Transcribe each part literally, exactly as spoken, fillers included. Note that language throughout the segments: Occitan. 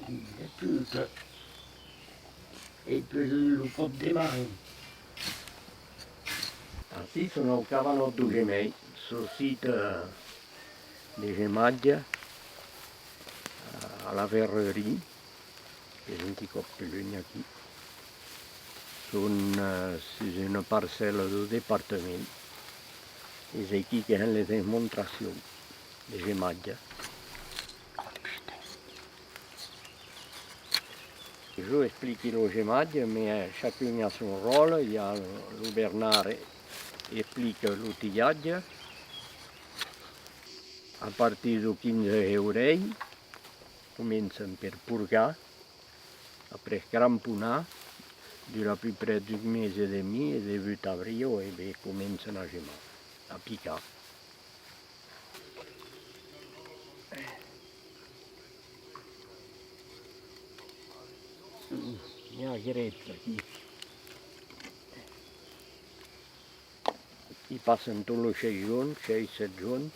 de puta. E puèi lo còp de man. Ací son au cabanòt deu gemèir, sortit, eh, de Gematge, eh, a la Verrerie, qu'es un tic còp pus lunh aquí. Son, eh, sus una parcèla deu departament. Es aquí que hèn les desmontracions de Gematge. Jo expliqui lo gematge, mès, eh, chacun a son ròtle. I a lo Bernard, eh, explica lo tilhatge. A partir deu quinze heurèir, començan per porgar, après cramponar, dura a peu près un mes e demi, e debut abriu, e ben, començan a gemar, a picar. N'i a grèps aquí. I passan tots los sheis jorns, sheis, sèt jorns,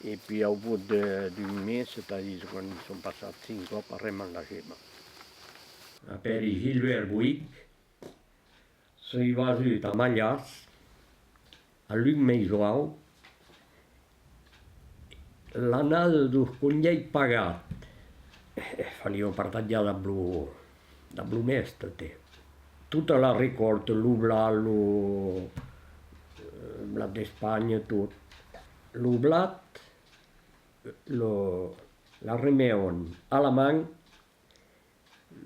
e puèi au bot de, d'un mes, c'est-à-dire quan son passats cinc còps, arreman la gema. M'apèri Gilbert Boic. Soi vasut a Malhàs, a Luc Meisoau, l'annada deus conhèits pagats. E faliá partatjar dab lo, dab lo mèste, tè. Tota la recòlta, lo blat, lo, eh, blat d'Espanha, tot. Lo blat, lo, l'arremèvan a la man,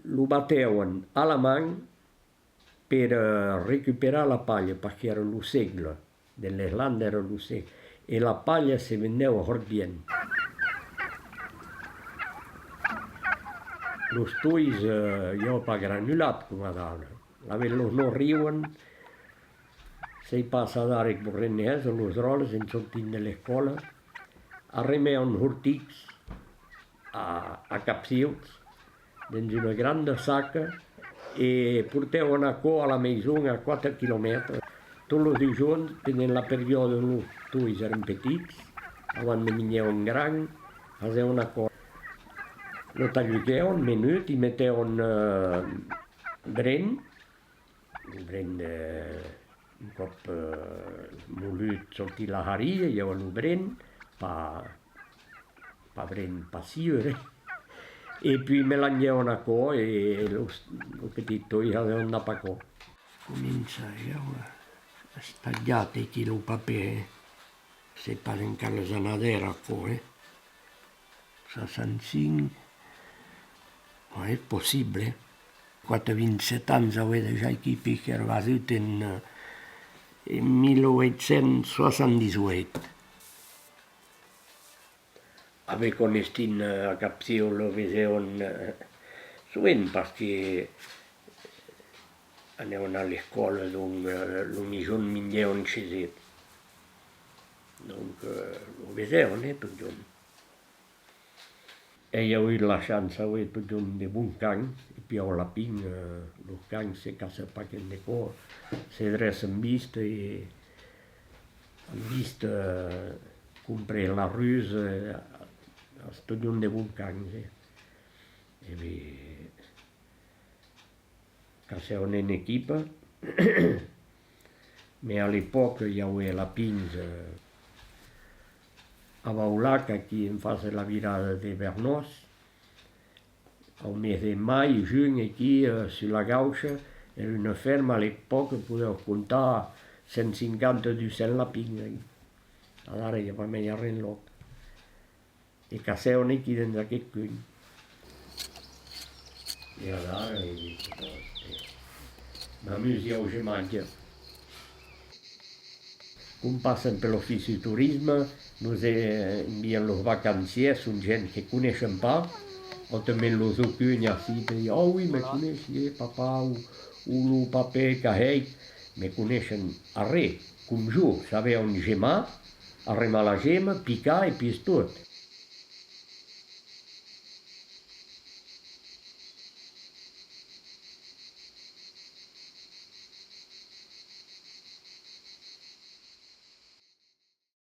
lo batèvan a la man per, eh, recuperar la palha, parce qu'èra lo segle, dens les Landes èra lo segle, e la palha se vendèva hòrt bien. Los tois, eh, i èra pas granulat coma adara. Lavetz los norrivan, sèi pas adara que vos rendètz, los dròlles, en sortint de l'escòla, arremèvan hortics a, a capsius, dens una granda saca, e portèvan aquò a la maison a quatre quilomètres. Tots los dijòns, pendent la periòda ont los tois èran petits, avant de minjar un gran, hasèvan aquò. Lo talhuquèvan, menut, i metèvan, eh, bren, lo bren de, un còp, eh, molut, sortit la haria, i aviá lo bren, pas, pas bren, pas siure. E puèi melangiavan aquò e los, lo petit toi hadèvan dab aquò. Comença, eh, a estar gat aquí lo papèr, eh. Sèi pas en qualas annadas èra aquò, eh. Seissanta-cinc, ò, es possible, eh. Quatre-vint-sèt ans avè dejà aquí, puisqu'èra vasut en, eh, en mila uèit cents soixante-dix-huit. Avè, quand estèm, eh, a Capsiu, lo vesèm, eh, sovent, parce que anèm a l'escòla, donc, eh, lo miègjorn minjèm chez el. Donc, eh, lo vesèm, eh, totjorn. Ai agut la chança, oui, totjorn de bons camps, e puèi au lapin, eh, los camps se cassan pas qu'en de còps, se dreçan viste e an viste, eh, comprés la ruse, eh, es totjorn de bons camps, eh. E ben, caçèm en equipa, mès a l'epòca i avè lapins, eh, a Baulac, aquí en fàcia de la virada de Vernòs, au mes de mai, junh, aquí, eh, sus la Gaucha, èra una fèrma, a l'epòca podèm comptar cent cinquanta, dos cents lapins, eh. Adara i a pas mei arren lòc. E caçèm aquí dens aqueth cunh. E adara, e, e, m'amusi au gematge. Com passam per l'ofici de torisme, nos, eh, envian los vacancièrs, son gents que coneishen pas, o tanben los ocunh ací, per dire, "Ò oui, me coneissi, eh, papà, o, o lo papè qu'a hèit", me coneishen arren, com jo, sabèm gemar, arremar la gema, picar e puèi tot.